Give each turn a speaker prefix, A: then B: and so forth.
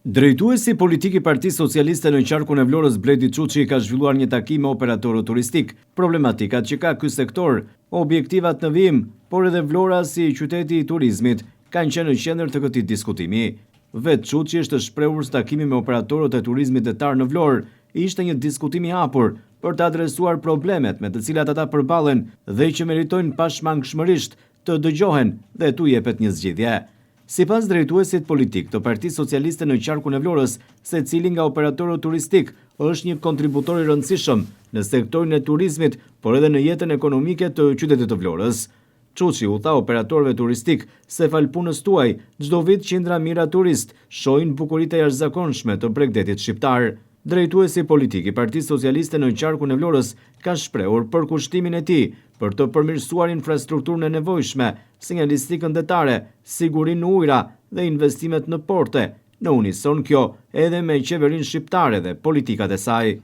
A: Drejtuesi politik i Partisë Socialiste në qarkun e Vlorës, Bledi Çuçi ka zhvilluar një takim me operatorët turistikë. Problematikat që ka ky sektor, objektivat në vijim, por edhe Vlora si qyteti i turizmit, kanë qenë në qendër të këtij diskutimi. Vetë Çuçi është shprehur se takimi me operatorët e turizmit detar në Vlorë ishte një diskutim i hapur për të adresuar problemet me të cilat ata përballen dhe që meritojnë pashmangshmërisht të dëgjohen dhe t'u jepet një zgjidhje. Sipas drejtuesit politik të Partisë Socialiste në qarkun e Vlorës, secili nga operatorët turistikë është një kontributor i rëndësishëm në sektorin e turizmit, por edhe në jetën ekonomike të qytetit të Vlorës. Çuçi u tha operatorëve turistikë se falë punës tuaj, çdo vit qindra mijëra turistë shohin bukuritë e jashtëzakonshme të bregdetit shqiptar. Drejtuesi politik i Partisë Socialiste në qarkun e Vlorës ka shprehur përkushtimin e tij për të përmirësuar infrastrukturën e nevojshme, sinjalistikën detare, sigurinë në ujëra dhe investimet në porte, në unison kjo edhe me qeverinë shqiptare dhe politikat e saj.